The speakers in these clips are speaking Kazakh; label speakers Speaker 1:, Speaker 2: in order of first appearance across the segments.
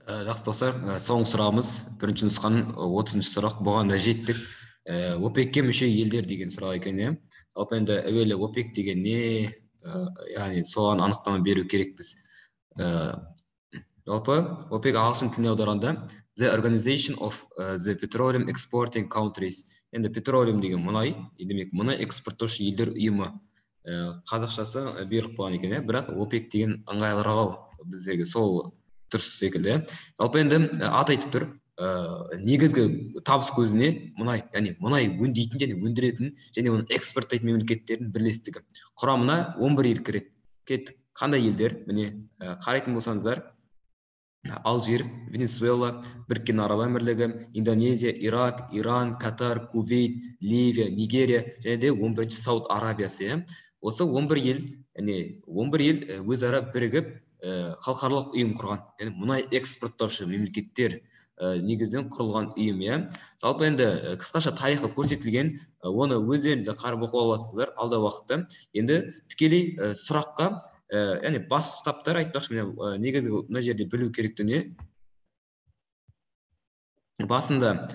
Speaker 1: Жақсы, достар, соңғы сұрағымыз, бірінші нұсқаның 30-шы сұрақ, бұған да жеттік. ОПЕК-ке мүше елдер деген сұрақ екен, иә. Жалпы енді әуелі ОПЕК деген не, яғни соған анықтама беру керекпіз. Жалпы ОПЕК ағылшын тіліне аударғанда The Organization of the Petroleum Exporting Countries. Енді petroleum деген мұнай, демек мұнай экспорттаушы елдер ұйымы. Қазақшасы беріп қойған екен, иә, бірақ ОПЕК деген ыңғайлырақ біздерге, сол дұрыс секілді. Жалпы енді аты айтып тұр, негізгі табыс көзіне мұнай, яғни мұнай өңдейтін және өндіретін және оны экспорттайтын мемлекеттердің бірлестігі. Құрамына 11 ел кіреді. Кеттік. Қандай елдер? Міне, қарайтын болсаңыздар, Алжир, Венесуэла, Біріккен Араб Әмірлігі, Индонезия, Ирак, Иран, Катар, Кувейт, Ливия, Нигерия және де 11-ші Сауд Арабиясы. Осы 11 ел, яғни 11 ел өзара бірігіп халықаралық ұйым құрған, яғни мұнай экспорттаушы мемлекеттер негізінен құрылған ұйым, иә. Жалпы енді қысқаша тарихы көрсетілген, оны өздеріңіз де қарап оқып аласыздар алдағы уақытта. Енді тікелей сұраққа, яғни бас штабтар айтпақшы, міне негізгі мына жерде білу керек дүние. Басында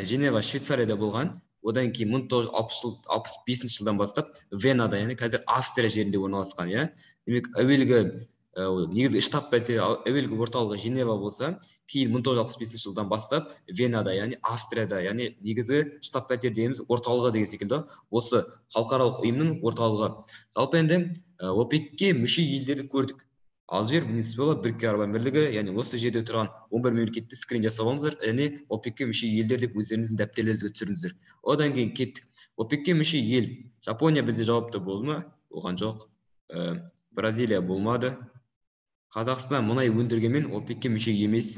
Speaker 1: Женева, Швейцарияда болған. Одан кейін 1965 жылдан бастап Венада, яғни қазір Австрия жерінде орналасқан, иә. Демек, әуелгі негізгі штаб пәтері, әуелгі орталығы Женева болса, кейін 1965 жылдан бастап Венада, яғни Австрияда, яғни негізгі штаб пәтер дегеніміз орталығы деген секілді, осы халықаралық ұйымның орталығы. Жалпы енді ОПЕК-ке мүше елдерді көрдік. Алжир, Венесуэла, Біріккен Араб Әмірлігі, яғни осы жерде тұрған 11 мемлекетті скрин жасап алыңыздар, және ОПЕК-ке мүше елдер деп өздеріңіздің дәптерлеріңізге түсіріңіздер. Одан кейін кеттік. ОПЕК-ке мүше ел. Жапония бізде жауапты болды ма? Болған жоқ. Бразилия болмады. Қазақстан мұнай өндіргенмен ОПЕК-ке мүше емес.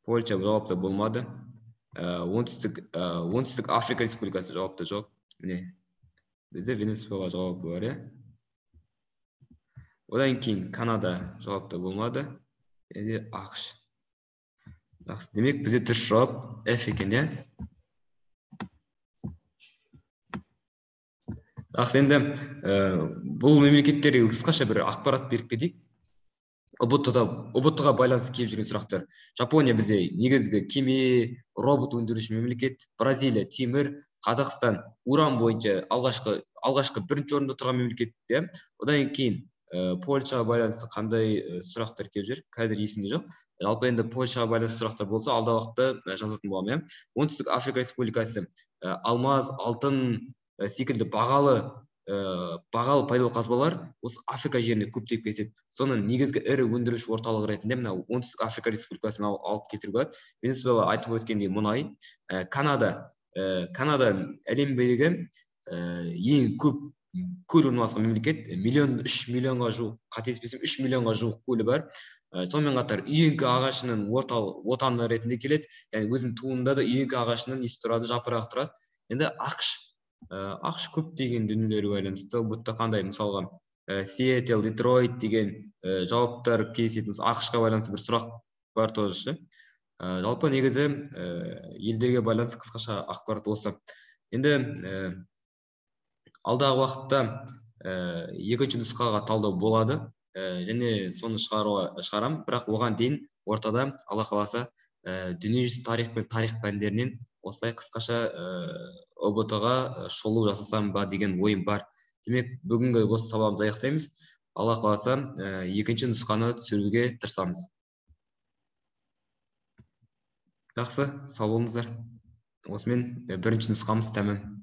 Speaker 1: Польша жауапты болмады. Оңтүстік Африка Республикасы жауапты жоқ. Міне, бізде Венесуэла жауабы бар, иә. Одан кейін Канада жауапты болмады. Және ақш. Жақсы, демек бізде дұрыс жауап F екен, иә. Жақсы, енді бұл мемлекеттерге қысқаша бір ақпарат беріп кетейік. ҰБТ-ға байланысты келіп жүрген сұрақтар. Жапония бізде негізгі кеме, робот өндіруші мемлекет, Бразилия темір, Қазақстан уран бойынша алғашқы бірінші орында тұрған мемлекет, иә. Одан кейін Польшаға байланысты қандай сұрақтар келіп жүр, қазір есімде жоқ. Жалпы енді Польшаға байланысты сұрақтар болса, алдағы уақытта жазатын боламын, иә. Оңтүстік Африка Республикасы алмаз, алтын секілді бағалы пайдалы қазбалар осы Африка жерінде көптеп кездеседі. Соның негізгі ірі өндіруші орталығы ретінде мына Оңтүстік Африка Республикасын алып кетіруге болады. Венесуэла айтып өткендей мұнай. Канада әлемдегі ең көп көл орналасқан мемлекет, 3 миллионға жуық, қателеспесем 3 миллионға жуық көлі бар. Сонымен қатар үйеңкі ағашының отаны ретінде келеді. Яғни өзінің туында да үйеңкі ағашының несі тұрады, жапырағы тұрады. Енді ақш көптеген дүниелерге байланысты. Бұнда қандай, мысалға, Сиэтл, Детройт деген жауаптар кездесетін, ақш-қа байланысты бір сұрақ бар тоже. Жалпы негізі елдерге байланысты қысқаша ақпарат осы. Енді алдағы уақытта екінші нұсқаға талдау болады, және соны шығарам, бірақ оған дейін ортада Алла қаласа дүниежүзі тарих пен тарих пәндерінен осылай қысқаша ҰБТ-ға шолу жасасам ба деген ойым бар. Демек, бүгінгі осы сабағымызды аяқтаймыз. Алла қаласа екінші нұсқаны түсіруге тырысамыз. Жақсы, сау болыңыздар. Осымен бірінші нұсқамыз тәмам.